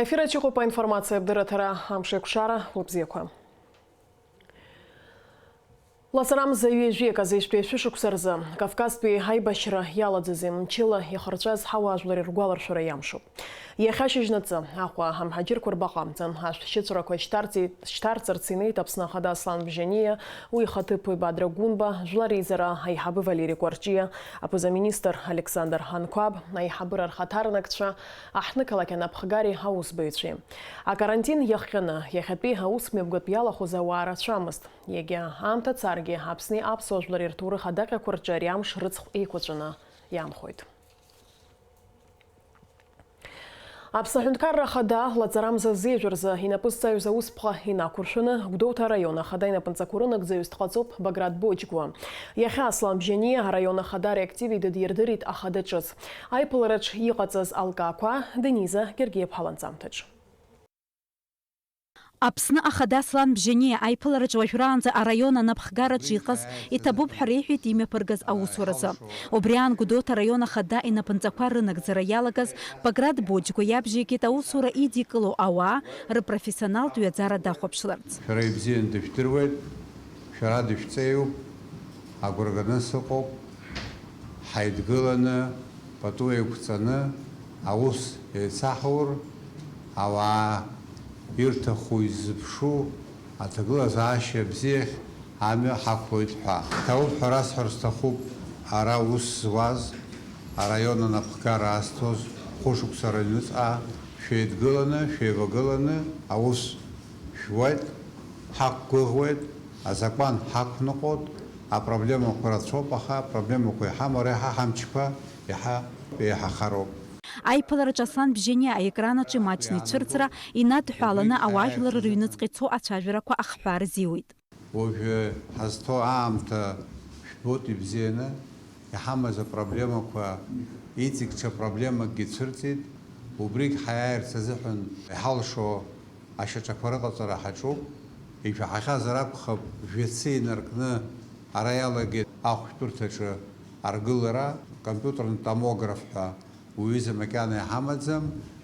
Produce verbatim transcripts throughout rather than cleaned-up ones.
Ефираҿ иҟоуп аинформациатә дырраҭара, амш еиқәшара, хәлыбзиақәа. Лаҵарамза ҩажәи аказеижәтәи ашәышықәса рзы Кавказтәи аибашьра иалаӡазеи мчыла ихырҵәаз ҳауаажәлари ргәаларшәара иамшуп. Иахьа шьыжьнаҵы Аҟәа амҳаџьырқәа рбаҟа амҵан ашәҭшьыҵәрақәа шьҭарҵеит, шьҭарҵарц инеит Аԥсны Ахада Аслан Бжьаниа, уи ихаҭыԥуаҩ Бадра Гәынба, Жәлар Реизара аиҳабы Валери Кәарҷиа, аԥыза-министр Александр Анқәаб, аиҳабыра рхаҭарнакцәа, аҳҭнықалақь анапхгареи аусбаҩцәеи. Акарантин иахҟьаны, иахьатәи аусмҩаԥгатә иалахәыз ауаа рацәамызт. Иагьа аамҭа царгьы, Аԥсни аԥсуа жәлари рҭоурых адаҟьақәа рҿы ари амш рыцхә еиқәаҵәаны иаанхоит. Аԥсны Аҳәынҭқарра Ахада лаҵарамза зеижә рзы инапы зҵаҩыз аусԥҟа инақәыршәаны, Гәдоуҭа араион Ахада инапынҵақәа рынагӡаҩыс дҟаҵоуп Баграт Боџьгәа. Иахьа Аслан Бжьаниа араион Ахада реактиви дыдирдырит Ахада ҿыц. Аиԥылараҿ иҟаҵаз алкаақәа Дениза Гергиаԥҳа ланҵамҭаҿ. Аԥсны Ахада Аслан Бжьаниа аиԥылараҿ уажәраанӡа араион анапхгараҿы иҟаз иҭабуп ҳәа реиҳәеит имҩаԥыргаз аусуразы. Убри аан Гәдоуҭа араион Ахада инапынҵақәа рынагӡара иалагаз Баграт Боџьгәа иабжьеигеит аусура идикыло ауаа рыпрофессионалтә ҩаӡара дахәаԥшларц. Шәара ибзианы дышәдыруеит, шәара дышәҵеиуп, агәра ганы сыҟоуп. Ҳаидгыланы, пату еиқәҵаны аус еицаҳаур, ауаа ирҭаху, иззыԥшу аҭагылазаашьа бзиахь амҩа ҳақәлоит ҳәа. Иҭабуп ҳәа расҳәар сҭахуп, ара аус зуаз, араион анапхгара азҭоз, хәышықәса рыҩныҵҟа шәеидгыланы, шәеивагыланы аус шәуеит, ҳақәгәыӷуеит, азакәан ҳақәныҟәоит, апроблемақәа рацәоуп, аха апроблемақәа иҳамоу ара иаҳа ҳамчқәа иаҳа еиҳахароуп. Аиԥылараҿы Аслан Бжьаниа аекран аҿы имаҷны ицәырҵра инадҳәаланы ауаажәлар рыҩныҵҟа ицо ацәажәарақәа ахҳәаа рзиуеит. Уажәы ҳазҭоу аамҭа шәбоит ибзианы, иҳамаз апроблемақәа, иҵегь ҽа проблемакгьы цәырҵит, убригь ҳаиааирц азыҳәан иҳалшо ашьаҿақәа рыҟаҵара ҳаҿуп. Ишәаҳахьазар акәхап, жәацы инаркны ара иалагеит ахәшәтәырҭаҿы аргылара, компиутерный томограф ҳәа уҩыза макьана иҳамаӡам,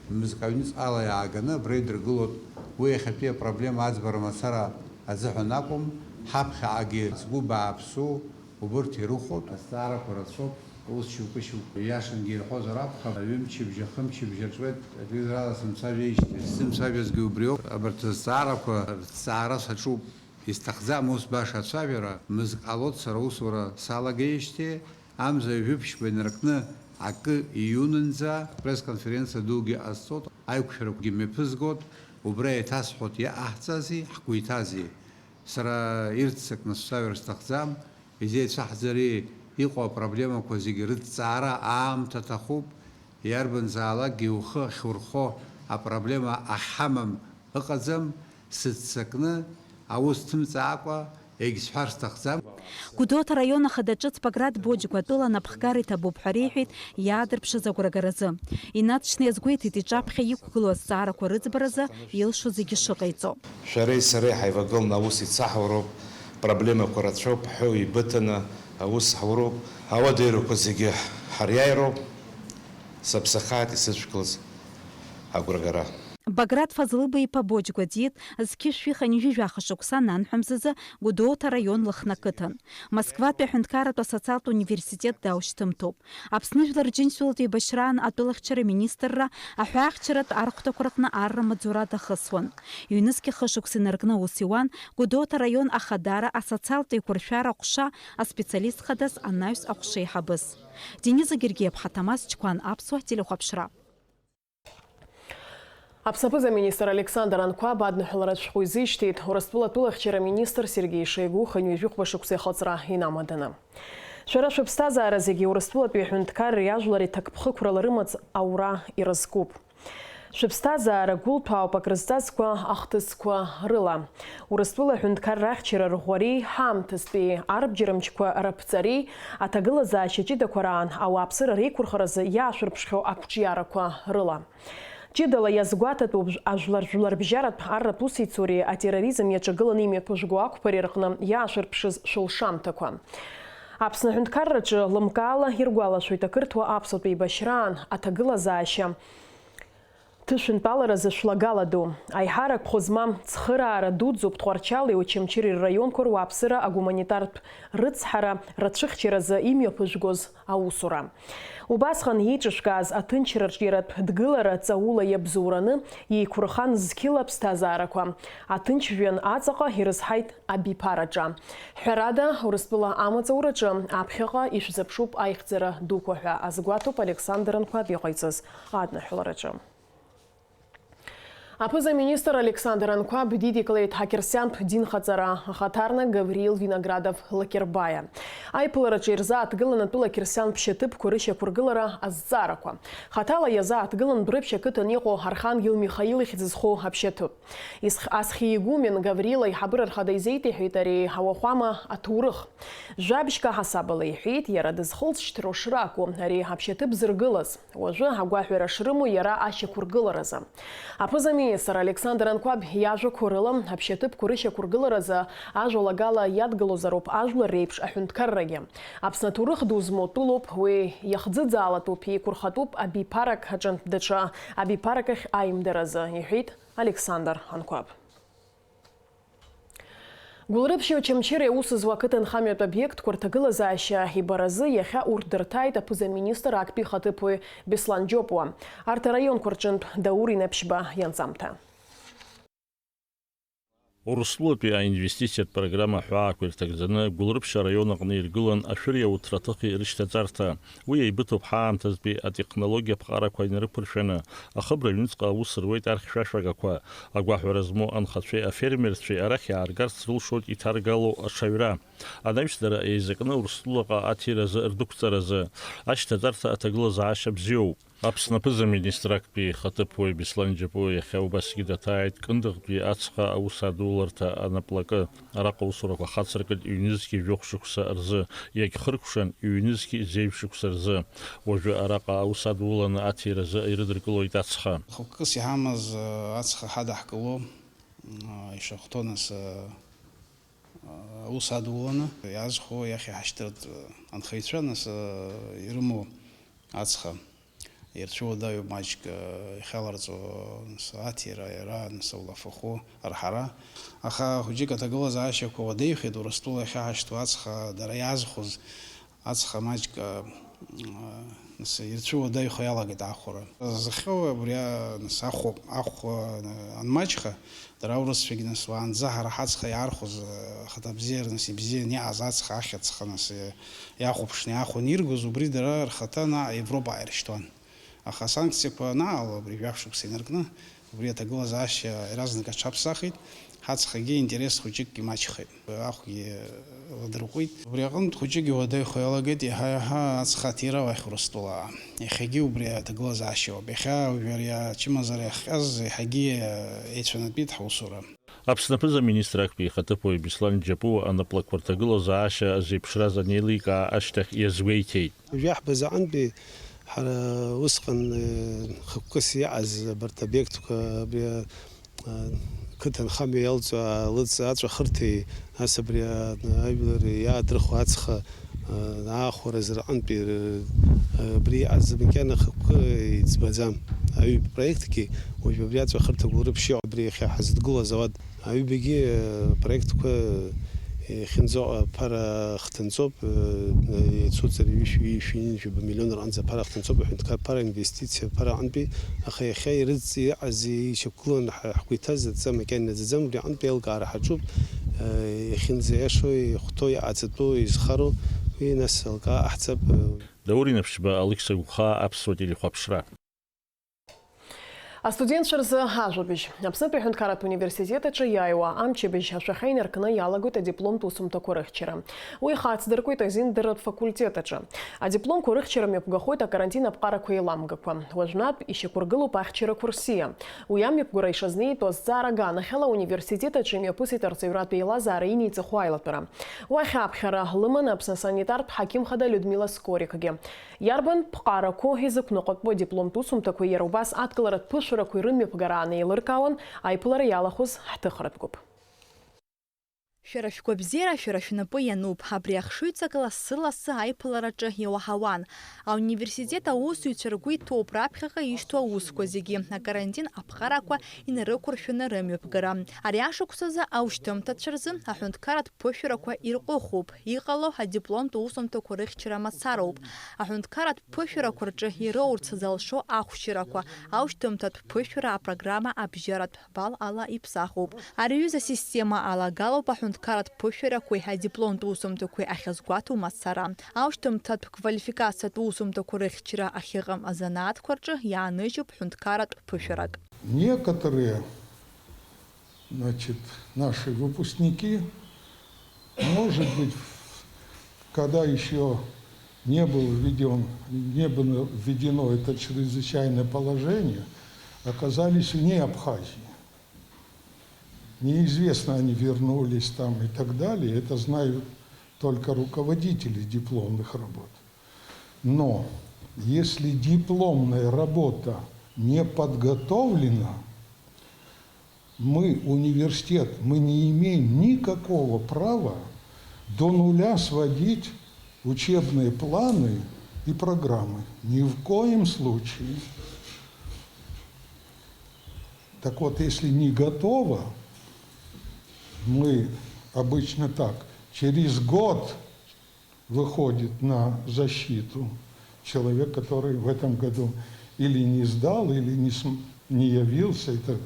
мызкы аҩныҵҟала иааганы абра идыргылоит. Уи иахьатәи апроблема аӡбара мацара азыҳәан акәым, ҳаԥхьаҟагьы згәы бааԥсу убырҭ ирыхәоит. Азҵаарақәа рацәоуп, ус шьоукы-шьоукы ииашангьы ирҳәозар акәхап, ҩымчыбжь, ахымчыбжь аҿуеит, аҩызарала сымцажәеижьҭеи. Сзымцажәазгьы убриоуп, абарҭ азҵаарақәа рҭҵаара саҿуп. Исҭахӡам ус баша ацәажәара, мызк ҟалоит сара аусура салагеижьҭеи, амза ҩажәи ԥшьба инаркны акы иҩунынӡа пресс-конференциа дугьы ҟасҵоит, аиқәшәарақәагьы мҩаԥызгоит, убра еиҭасҳәоит, иҟаҳҵази, ҳгәы иҭази. Сара ирццакны сцәажәар сҭахӡам, изеицәаҳӡари, иҟоу апроблемақәа зегьы рыҭҵаара аамҭа аҭахуп, иарбанзаалакгьы ухы ахьурхо апроблема ахьҳамам ыҟаӡам, сыццакны, аус ҭымҵаакәа, егьсҳәар сҭахӡам. Гәдоуҭа араион ахада ҿыц Баграт Боџьгәа атәыла анапхгара иҭабуп ҳәа реиҳәеит иаадырԥшыз агәрагаразы. Инаҵшьны иазгәеиҭеит иҿаԥхьа иқәгылоу азҵаарақәа рыӡбаразы илшо зегьы шыҟаиҵо. Шәареи сареи ҳаивагыланы аус еицаҳауроуп, проблемақәа рацәоуп, ҳҳәоу еибыҭаны аус ҳауроуп, ауадаҩрақәа зегьы ҳариааироуп, саԥсахааит исыцәгылаз агәрагара. Баграт Фазлыба-иԥа Боџьгәа диит зқьышә жәаха ҩажәи жәаха шықәса ананҳәамзазы Гәдоуҭа араион Лыхны ақыҭан. Москватәи аҳәынҭқарратә асоциалтә университет даушьҭымҭоуп. Аԥсны Жәлар Џьынџьтәылатә еибашьраан атәылахьчара министрра аҳәаахьчаратә архәҭақәа рҟны арра маҵзура дахысуан. Ҩнызқьи хышықәса инаркны аус иуан Гәдоуҭа араион Ахадара асоциалтә еиқәыршәара аҟәша аспециалист хадас анаҩс аҟәша еиҳабыс. Дениза Гергиаԥҳа, Ҭамаз Чқәан, Аԥсуа телехәаԥшра. Аԥсны аԥыза-министр Александр Анқәаб адныҳәаларатә шәҟәы изишьҭеит Урыстәыла атәылахьчара министр Сергеи Шойгу хынҩажәи хәба шықәса ихаҵара инамаданы. Шәара шәыԥсҭазаара зегьы Урыстәылатәи аҳәынҭқарреи ажәлари ҭакԥхықәрала рымаҵ аура ирызкуп. Шәыԥсҭазаара гәылҭәаауп акрызҵазкуа ахҭысқәа рыла. Урыстәыла аҳәынҭқарра ахьчара рӷәӷәареи ҳаамҭазтәи арбџьармчқәа раԥҵареи аҭагылазаашьа ҷыдақәа раан ауааԥсыра реиқәырхаразы иаашәырԥшхьоу ақәҿиарақәа рыла. Ҷыдала иазгәаҭатәуп ажәлар жәларбжьаратә арратә усеицуреи атерроризм иаҿагыланы имҩаԥыжәго ақәԥареи рҟны иаашәырԥшыз шәылшамҭақәа. Аԥсны аҳәынҭқарраҿы лымкаала иргәалашәоит ақырҭуа аԥсуатә еибашьраан аҭагылазаашьа Ҭышәынтәаларазы шәлагала ду. Аиҳарак хәы змам цхыраара дуӡӡоуп Тҟәарчали Очамчыреи рраионқәа руааԥсыра агуманитартә рыцҳара, рацәыхьчаразы имҩаԥыжәгоз аусура. Убасҟан иеиҿышәкааз аҭынчра рҿиаратә дгылара ҵаула иабзоураны, иеиқәырхан зқьыла аԥсҭазаарақәа, аҭынч жәҩан аҵаҟа ирызҳаит абиԥараҿа. Ҳәарада, Урыстәыла амаҵураҿы аԥхьаҟа ишәзыԥшуп аихьӡара дуқәа ҳәа азгәаҭоуп Александр Анқәаб иҟаиҵаз адныҳәалараҿы. Аԥыза-министр Александр Анқәаб дидикылеит ақьырсиантә динхаҵара ахаҭарнак Гавриил Виноградов Лакербаиа. Аиԥылараҿы ирзааҭгылан атәыла ақьырсиантә шьаҭыԥқәа рышьақәыргылара азҵаарақәа. Хаҭала иазааҭгылан Дәрыԥшь ақыҭан иҟоу Архангел Михаил ихьӡ зху аԥшьаҭыԥ. Исх-, асхьа игумен Гаврил аиҳабыра рхада изеиҭеиҳәеит ари ауахәама аҭоурых. Жәабжьк аҳасабала иҳәеит, иара дызхылҵшьҭроу шракәу ари аԥшьаҭыԥ зыргылаз. Уажәы агәаҳәара шрымоу иара ашьақәыргыларазы. Аԥыза-министр Александр Анқәаб иажәақәа рыла, аԥшьаҭыԥқәа рышьақәыргыларазы ажәалагала иадгылозароуп ажәлар реиԥш аҳәынҭқаррагьы. Аԥсны аҭоурых ду змоу тәылоуп, уи иахӡыӡаалатәуп, еиқәырхатәуп абиԥарак аҿынтә даҽа абиԥарак ахь аимдаразы, иҳәеит Александр Анқәаб. Гәылрыԥшьи Очамчыреи аус зуа ақыҭанхамҩатә обиектқәа рҭагылазаашьа ибаразы иахьа урҭ дырҭааит аԥыза-министр актәи ихаҭыԥуаҩ Беслан Џьопуа, арҭ араионқәа рҿынтә Даур Инаԥшьба ианҵамҭа. Урыстәылатәи аинвестициатә программа аҳәаақәа ирҭагӡаны Гәылрыԥшь араион аҟны иргылан ашәыри ауҭраҭыхи рышьҭаҵарҭа. Уи еибыҭоуп ҳаамҭазтәи атехнологиа ԥҟарақәа инарықәыршәаны, ахыбра аҩныҵҟа аус руеит архьшәашәагақәа, агәаҳәара змоу анхацәеи афермерцәеи арахь иааргарц рылшоит иҭаргало аҽаҩра. Анаҩс дара еизакны Урыстәылаҟа аҭиразы рдәықәҵаразы, ашьҭаҵарҭа аҭагылазаашьа бзиоуп. Аԥсны аԥыза-министр актәи ихаҭыԥуаҩ Беслан Џьапуа иахьа убасгьы даҭааит Кындыӷтәи ацха аус адуларҭа анаплакы. Араҟа аусурақәа хацыркит ҩнызқьи жәохә шықәса рзы, иагьхыркәшан ҩнызқьи зеижә шықәса рзы. Уажәы араҟа аус адуланы аҭиразы ирыдыркылоит ацха. Хықәкыс иҳамаз, э, ацха ҳадаҳкыло, э, ишахәҭоу нас, э, э, аус адуланы иаазхәо иахь иҳашьҭыртә, э, анхаҩцәа нас, э, ирымоу ацха. Ирцәуадаҩуп маҷк, э, иахьаларҵо, нас, аҭира, иара, нас, аулафахәы арҳара. Аха хәыҷык аҭагылазаашьақәа уадаҩхеит, Урыстәыла иахьаҳашьҭуа ацха, дара иаазхәоз ацха маҷк, э, нас, ирцәуадаҩхо иалагеит ахәара. Зыхьоу абри, а, нас, ахәа, ахәа, э, анмаҷха, Дара аурысцәагьы нас уаанӡа ҳара ҳацха иаархәоз, э, ахаҭабзиара нас ибзиан иааз ацха ахьаҵха нас, э, иахәаԥшны иаахәаны иргоз, убри дара рхаҭа наҟ Европа ааиршьҭуан. Аха асанкциақәа анаало, абри жәаф шықәса инаркны, убри аҭагылазаашьа иаразнак аҽаԥсахит, ҳацхагьы интерес хәыҷык имаҷхеит. Ахәгьы ладырҟәит. Убри аҟынтә хәыҷык иуадаҩхо иалагеит, иаҳа-иаҳа ацха аҭира ауеит Урыстәылаа. Иахьагьы убри аҭагылазаашьа ауп. Иахьа уажәы ари ачымазара иахҟьаз еиҳагьы еицәанатәит ҳусура. Аԥсны аԥыза-министр актәи ихаҭыԥуаҩ Беслан Џьапуа анаплакқәа рҭагылазаашьа азеиԥшраз анеиликаа ашьҭахь иазгәеиҭеит. Жәаҳбаз аҟынтәи ҳара усҟан, э, хықәкыс иҟаз абарҭ обиектқәа, абри, а, қыҭанхамҩа иалҵуа алыҵ аҵәахырҭеи, нас абри, а, ажәлар иаадрыхуа ацха, а, аахәара азы рҟынтәи, р-, а, абри иҟаз макьана хықәкы иӡбаӡам. Аҩбатәи проектгьы уажә абри аҵәахырҭа Гәылрыԥшь иҟоуп, абри иахьа ҳазыдгылаз ауада. Аҩбагьы, э, проектқәа, э, иахьынӡаҟа аԥара хҭынҵоуп, э, э, еицуҵар ҩышә-, ҩышәи ҩынҩажәаба миллион рҟынӡа аԥара хҭынҵоуп, аҳәынҭқар ԥара, инвестициа ԥара аҟынтәи, аха иахьа ирыдҵ-, иҟаз ишьақәгыланы ҳа-, ҳгәы иҭаз адҵа макьана инаӡаӡам, убри аҟынтәи аилкаара ҳаҿуп, э, иахьынӡаиашоу, ихәҭоу, иҟаҵатәу, изхароу, уи нас алкаа ҟаҳҵап, э. Даур Инаԥшьба, Алықьса Гәхаа, Аԥсуа телехәаԥшра. Астудентцәа рзы ажәабжь. Аԥснытәи аҳәынҭқарратә университет аҿы иааиуа амчыбжь ашәахьа инаркны иалагоит адипломтә усумҭақәа рыхьчара. Уи ихацдыркуеит азиндырратә факультет аҿы. Адипломқәа рыхьчара мҩаԥгахоит акарантин аԥҟарақәа еиламгакәа. Уажәнатә ишьақәыргылоуп ахьчарақәа рсиа. Уи амҩаԥгара ишазнеитәу азҵаара аганахьала ауниверситет аҿы имҩаԥысит арҵаҩратә еилазаара иниҵахо аилатәара. Уахь аԥхьара лыман Аԥсны асанитартә ҳақьым хада Людмила Скорикгьы. Иарбан ԥҟарақәоу изықәныҟәатәу адипломтә усумҭақәеи иара убас адкыларатә ԥышәарақәеи рымҩаԥгара анеилыркаауан аиԥылара иалахәыз ҳҭыхратә гәыԥ. Шәара шәгәабзиара шәара шәнапы иануп. Абри ахшыҩҵак лассы-лассы аиԥылараҿы иуаҳауан. Ауниверситет аусзуҩцәа ргәы иҭоуп раԥхьаҟа ишьҭоу аусқәа зегьы. Акарантин аԥҟарақәа инарықәыршәаны рымҩаԥгара. Ари ашықәсазы аушьҭымҭацәа рзы аҳәынҭқарратә ԥышәарақәа ирҟәыхуп. Иҟало адипломтә усумҭақәа рыхьчара мацароуп. Аҳәынҭқарратә ԥышәарақәа рҿы ироурц залшо ахәшьарақәа, аушьҭымҭатә ԥышәара апрограмма абжьаратә бал ала иԥсахуп. Ари аҩыза асистема алагалоуп аҳәынҭқарратә ԥышәарақәеи адипломтә усумҭақәеи ахьазгәаҭоу мацара. Аушьҭымҭатә квалификациатә усумҭақәа рыхьчара ахьыҟам азанааҭқәа рҿы иааныжьуп ҳәынҭқарратә ԥышәарак. Некоторые, значит, наши выпускники, может быть, в-, когда ещё не был введён, не было введено это чрезвычайное положение, оказались вне Абхазии. Неизвестно, они вернулись там и так далее. Это знают только руководители дипломных работ. Но если дипломная работа не подготовлена, мы, университет, мы не имеем никакого права до нуля сводить учебные планы и программы. Ни в коем случае. Так вот, если не готово, мы обычно так, через год выходит на защиту человек, который в этом году или не сдал, или не см-, не явился. Это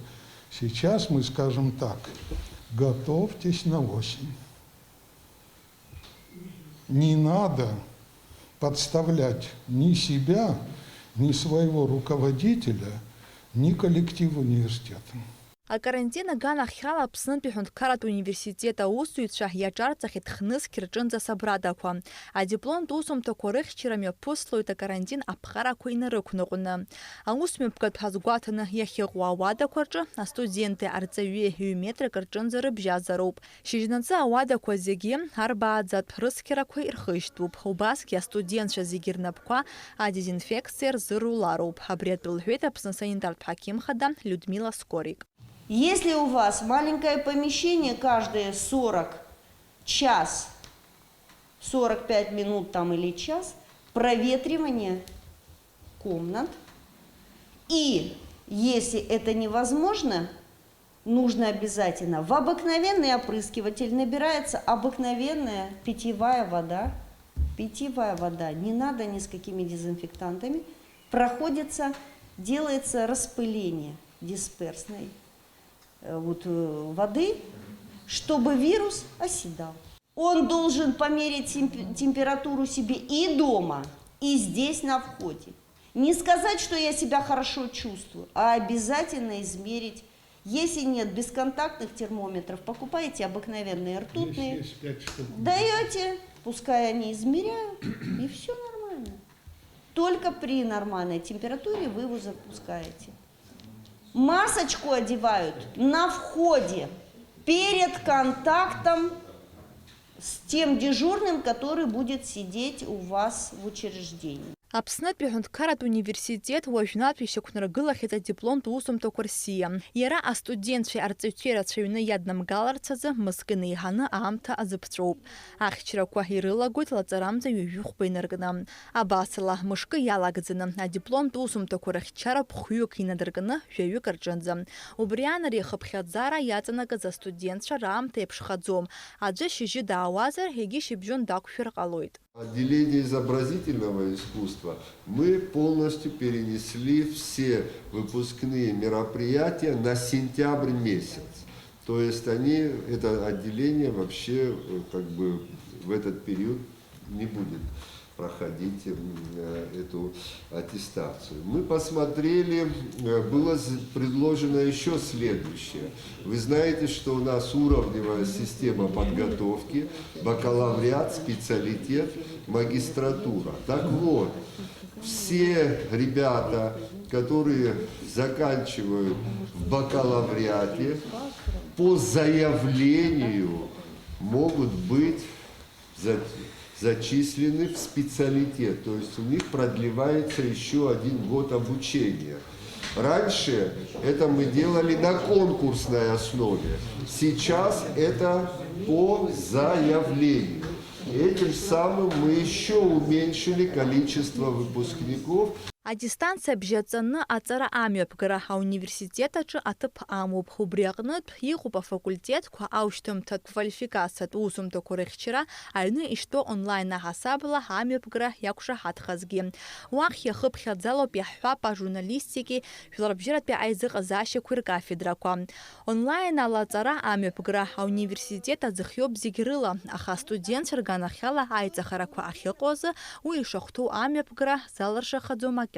сейчас мы скажем так, готовьтесь на осень. Не надо подставлять ни себя, ни своего руководителя, ни коллектив университета. Акарантин аганахьала Аԥснытәи аҳәынҭқарратә университет аусзуҩцәа иаҿарҵахьеит хнызқь рҿынӡа асабрадақәа. Адипломтә усумҭақәа рыхьчара мҩаԥыслоит акарантин аԥҟарақәа инарықәныҟәны. Аусмҩаԥгатә азгәаҭаны иахьыҟоу ауадақәа рҿы астуденти арҵаҩи ҩ-метрак рҿынӡа рыбжьазароуп. Шьыжьнаҵы ауадақәа зегьы арбааӡатә рыцқьарақәа ирхышьҭуп. Убасгьы астудентцәа зегьы рнапқәа адезинфекциа рзырулароуп. Абри атәы лҳәеит Аԥсны асанитартә ҳақьым хада Людмила Скорик. Если у вас маленькое помещение, каждые сорок, час, сорок пять минут там или час, проветривание комнат. И если это невозможно, нужно обязательно в обыкновенный опрыскиватель набирается обыкновенная питьевая вода. Питьевая вода, не надо ни с какими дезинфектантами. Проходится, делается распыление дисперсной, э, вот, э, воды, чтобы вирус оседал. Он должен померить темп-, температуру себе и дома, и здесь на входе. Не сказать, что я себя хорошо чувствую, а обязательно измерить. Если нет бесконтактных термометров, покупайте обыкновенные ртутные. Здесь есть пять штук. Даёте, пускай они измеряют, и всё нормально. Только при нормальной температуре вы его запускаете. Масочку одевают на входе, перед контактом с тем дежурным, который будет сидеть у вас в учреждении. Аԥснытәи аҳәынҭқарратә университет уажәнатәи ишьақәнаргылахьеит адипломтә усумҭақәа рсиа. Иара астудентцәеи арҵаҩцәеи рацәаҩны иаднамгаларц азы мызкы инеиҳаны аамҭа азыԥҵәоуп. Ахьчарақәа ирылагоит лаҵарамза ҩажәи хәба инаркны. Абасала, мышкы иалагӡаны, адипломтә усумҭақәа рыхьчара ԥхҩык инадыркны, жәаҩык рҿынӡа. Убри аан ари ахыԥхьаӡара иаҵанакыз астудентцәа раамҭа еиԥшхаӡом. Аӡәы шьыжьы даауазар, егьи шьыбжьон дақәшәар ҟалоит. Отделение изобразительного искусства, мы полностью перенесли все выпускные мероприятия на сентябрь месяц. То есть они, это отделение вообще, э, как бы в этот период не будет проходить, м, э, эту аттестацию. Мы посмотрели, э, было з-, предложено ещё следующее. Вы знаете, что у нас уровневая система подготовки, бакалавриат, специалитет, магистратура. Так вот, все ребята, которые заканчивают в бакалавриате, по заявлению могут быть за-, зачислены в специалитет, то есть у них продлевается ещё один год обучения. Раньше это мы делали на конкурсной основе. Сейчас это по заявлению. Этим самым мы еще уменьшили количество выпускников. Адистанциа бжьаҵаны аҵара амҩаԥгара ауниверситет аҿы аҭыԥ амоуп. Убри аҟнытә иҟоуп афакультетқәа, аушьҭымҭатә квалификациатә усумҭақәа рыхьчара, аҩны иштәоу онлайн аҳасабала амҩаԥгара иақәшаҳаҭхазгьы. Уахь иахыԥхьаӡалоуп иаҳҳәап ажурналистики, жәларбжьаратәи аизыҟазаашьақәеи ркафедрақәа. Онлайн ала аҵара амҩаԥгара ауниверситет аӡыхиоуп зегь рыла, аха астудентцәа рганахьала аиҵахарақәа ахьыҟоу азы уи ишахәҭоу амҩаԥгара заларшахаӡом макьаназы.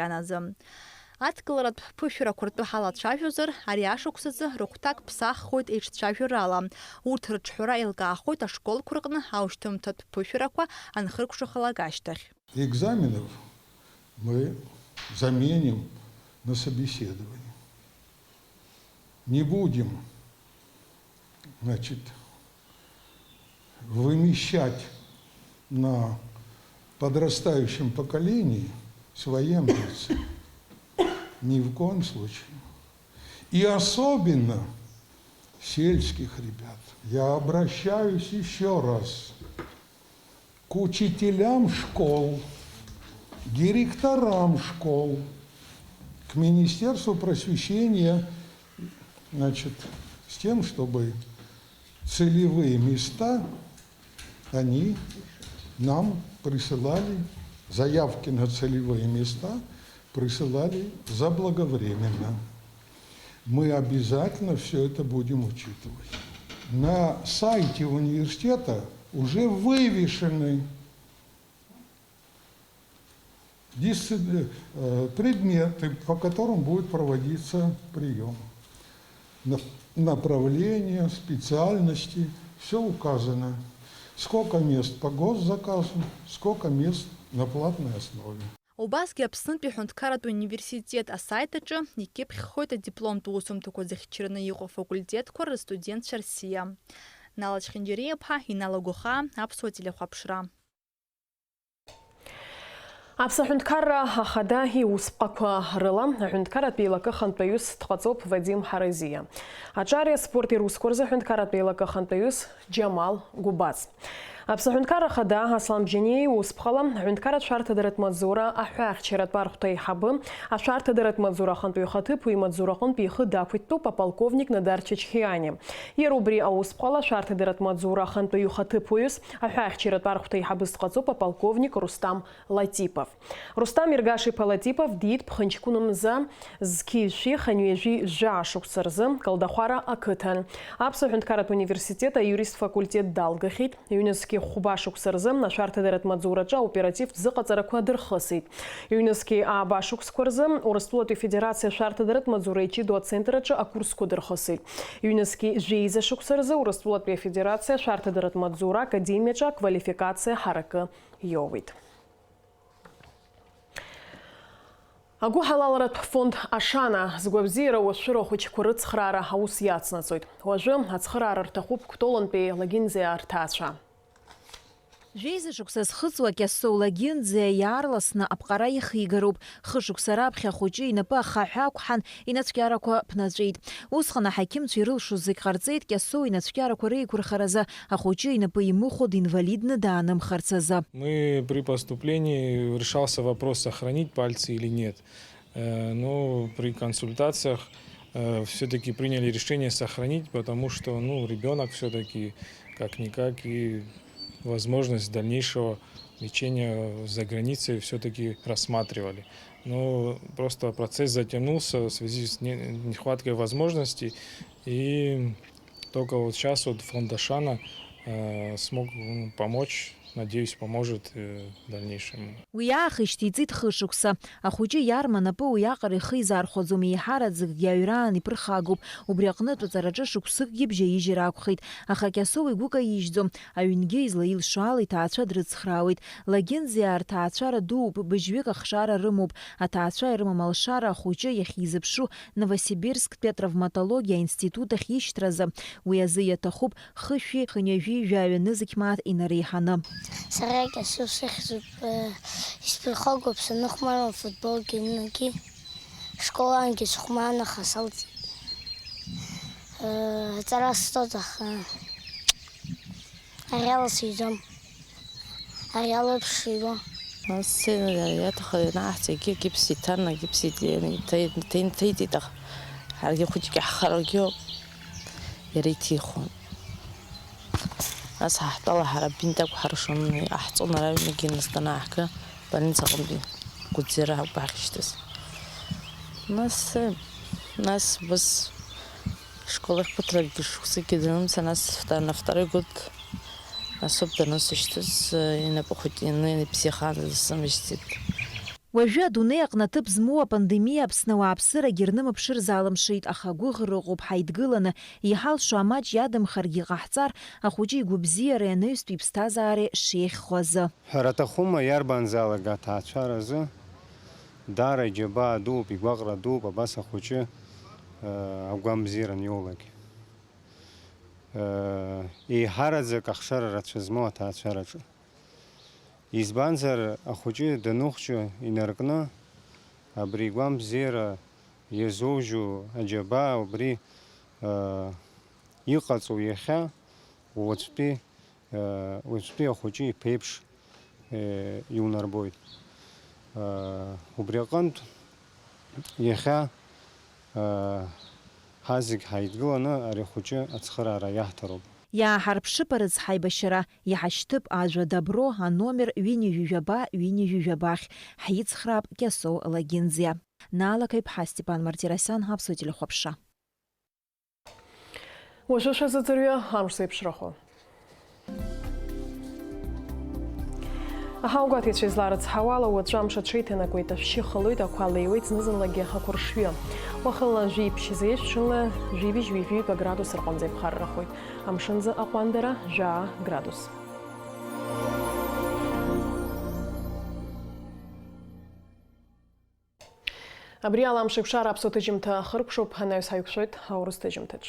Адкыларатә ԥышәарақәа ртәы ҳалацәажәозар, ари ашықәсазы рыхәҭак ԥсаххоит еиҿцәажәарала. Урҭ рыҿҳәара еилкаахоит ашколқәа рҟны аушьҭымҭатә ԥышәарақәа анхыркәшахалак ашьҭахь. Экзаменов мы заменим на собеседование. Не будем, значит, вымещать на подрастающем поколении свои амбиции. Ни в коем случае. И особенно сельских ребят. Я обращаюсь еще раз к учителям школ, директорам школ, к Министерству просвещения, значит, с тем, чтобы целевые места они нам присылали, заявки на целевые места присылали заблаговременно. Мы обязательно всё это будем учитывать. На сайте университета уже вывешены дисци-, э, предметы, по которым будет проводиться приём. На-, направления, специальности, всё указано. Сколько мест по госзаказу, сколько мест на платной основе. Убасгьы Аԥснытәи аҳәынҭқарратә университет асайт аҿы икьыԥхьхоит адипломтә усумҭақәа зыхьчараны иҟоу афакультетқәа рыстудентцәа рсиа. Нала Чхинџьариа-ԥҳа, Инал Агәахаа, Аԥсуа телехәаԥшра. Аԥсны аҳәынҭқарра ахада иусԥҟақәа рыла аҳәынҭқарратә еилакы ахантәаҩыс дҟаҵоуп Вадим Ҳаразиа. Аҿари аспорти русқәа рзы аҳәынҭқарратә еилакы ахантәаҩыс Џьамал Гәыбаз. Аԥсны аҳәынҭқарра ахада Аслан Бжьаниа иусԥҟала аҳәынҭқарратә шәарҭадаратә маҵзура аҳәаахьчаратә архәҭа аиҳабы, ашәарҭадаратә маҵзура ахантәаҩы ихаҭыԥуаҩ имаҵзура аҟынтә ихы дақәиҭтәуп аполковник Надар Чачхиани. Иара убри аусԥҟала ашәарҭадаратә маҵзура ахантәаҩы ихаҭыԥуаҩыс, аҳәаахьчаратә архәҭа аиҳабыс дҟаҵоуп аполковник Рустам Латипов. Рустам Иргаш-иԥа Латипов диит ԥхынҷкәынмза зқьи жәшәи хынҩажәи жәаа шықәса рзы Калдахәара ақыҭан. Аԥсуа ҳәынҭқарратә университет аиуристтә факультет далгахьеит. Ҩнызқьи хәба шықәса рзы ашәарҭадаратә маҵзураҿы аоперативтә зыҟаҵарақәа дырхысит. Ҩнызқьи ааба шықәсқәа рзы Урыстәылатәи Афедерациа ашәарҭадаратә маҵзура иҷыдоу ацентр аҿы акурсқәа дырхысит. Ҩнызқьи жәеиза шықәса рзы Урыстәылатәи Афедерациа ашәарҭадаратә маҵзура академиаҿы аквалификациа ҳаракы иоуеит. Агәыҳалалратә фонд Ашана згәабзиара уашәшәыра ахәыҷқәа рыцхраара аус иацнаҵоит. Уажәы ацхыраара рҭахуп Кәтолынтәи Лагьынӡиаа рҭаацәа. Жәеиза шықәса зхыҵуа Кьасоу Лагьынӡиа иаарласны аԥҟара ихигароуп. Хышықәса раԥхьа ахәыҷы инапы ахаҳә ақәҳан, инацәкьарақәа ԥнаҵәеит. Усҟан аҳақьымцәа ирылшоз зегь ҟарҵеит Кьасоу инацәкьарақәа реиқәырхаразы, ахәыҷы инапы имыхәо динвалидны даанымхарц азы. Мы при поступлении решался вопрос, сохранить пальцы или нет. Э, но при консультациях, э, всё-таки приняли решение сохранить, потому что, ну, ребёнок всё-таки как-никак и возможность дальнейшего лечения за границей всё-таки рассматривали. Но просто процесс затянулся в связи с не-, нехваткой возможностей, и только вот щас вот фонд Ашана, э, смог, м, помочь, надеюсь, поможет, э, в дальнейшем. Уи аахыс иҭиҵеит хышықәса. Ахәыҷы иарма напы уиаҟара ихы изаархәаӡом, еиҳараӡакгьы аҩраан иԥырхагоуп. Убри аҟнытә аҵараҿы шықәсыкгьы бжьаижьыр акәхеит. Аха Кьасоу игәы каижьӡом. Аҩнгьы излаилшо ала иҭаацәа дрыцхраауеит. Лагьынӡиаа рҭаацәара дууп, быжьҩык ахшара рымоуп. Аҭаацәа ирымам алшара ахәыҷы иахьизыԥшу Новосибирсктәи атравматологиа аинститут ахь ишьҭразы, уи азы иаҭахуп хышәи хынҩажәи жәаҩа нызқь мааҭ инареиҳаны. Сара Кьасоу сыхьӡуп, э, исԥырхагоуп саныхәмаруа афутболгьы ҩнгьы. Школаангьы сыхәмаан, аха салҵит. Э, аҵара сҵоит, аха ари ала сыҩӡом. Ари ала еиԥш сыҩуа. Нас сцена иаҭахын ианааҳҵ, егьи агипс иҭан, агипс иҭ-, иҭ-, иҭ-, иҭеиҵеит, аха ҳаргьы хәыҷгьы ҳхарагьы иара иҭихуан. Нас ҳаҳтәала ҳара бинт акәхаршан иҟаҳҵон, ара аҩныгьы нас данааҳга, больница аҟынтәи Гәыӡера акәхашьҭаз. Нас, нас ус школ ахь ԥыҭракгьы шықәсыкгьы данымца, нас вта-, на второй год асоуп данысышьҭыз, инапы хәыҷ ианы иԥсихаанӡа дсымышьҭит. Уажәы адунеи аҟны аҭыԥ змоу апандемиа Аԥсны ауааԥсырагьы рнымԥшыр залымшеит, аха агәыӷра ыҟоуп ҳаидгыланы, иҳалшо амаҷ иадамхаргьы ҟаҳҵар, ахәыҷы игәабзиареи анаҩстәи иԥсҭазаареи шеиӷьхо азы. Ҳәара аҭахума, иарбанзаалак аҭаацәаразы даара иџьабаа дууп, игәаҟра дууп абас ахәыҷы, э, агәамбзиара аниоулак. Э, еиҳараӡак ахшара рацәа змоу аҭаацәараҿы. Избанзар, ахәыҷы даныхәҷы инаркны, абри игәамбзиара иазоужьу аџьабаа убри, э, иҟаҵоу иахьа уаҵәтәи, э, уаҵәтәи ахәыҷы иԥеиԥш, э, иунарбоит. Э, убри аҟынтә иахьа, э, ҳазегь ҳаидгыланы ари ахәыҷы ацхыраара иаҳҭароуп. Иааҳарԥшып арыцҳаибашьара, иҳашьҭып ажәа «Добро» аномер ҩынҩажәи жәаба, ҩынҩажәи жәабахь, ҳицхраап Кьасоу Лагинӡиа. Наала Қаиԥҳа, Степан Мартиросиан, Аԥсуа телехәаԥшра. Уажәы шәазыӡырҩы амш зеиԥшрахо. Аҳауагәаҭаҩцәа изларыцҳауала, уаҵәы амш аҽеиҭанакуеит, ашәшьы халоит, ақәа леиуеит, зны-зынлагьы ақәыршҩы. Уахынла жәиԥшь зеижә, ҽынла жәибжь-ҩажәиҩык аградус рҟынӡа иԥхаррахоит. Амшынӡы аҟәандара жәаа градус. Абри ала амш еиқәшара аԥсуа ҭыжьымҭа ахыркәшоуп, анаҩс ҳаиқәшәоит аурыс ҭыжьымҭаҿ.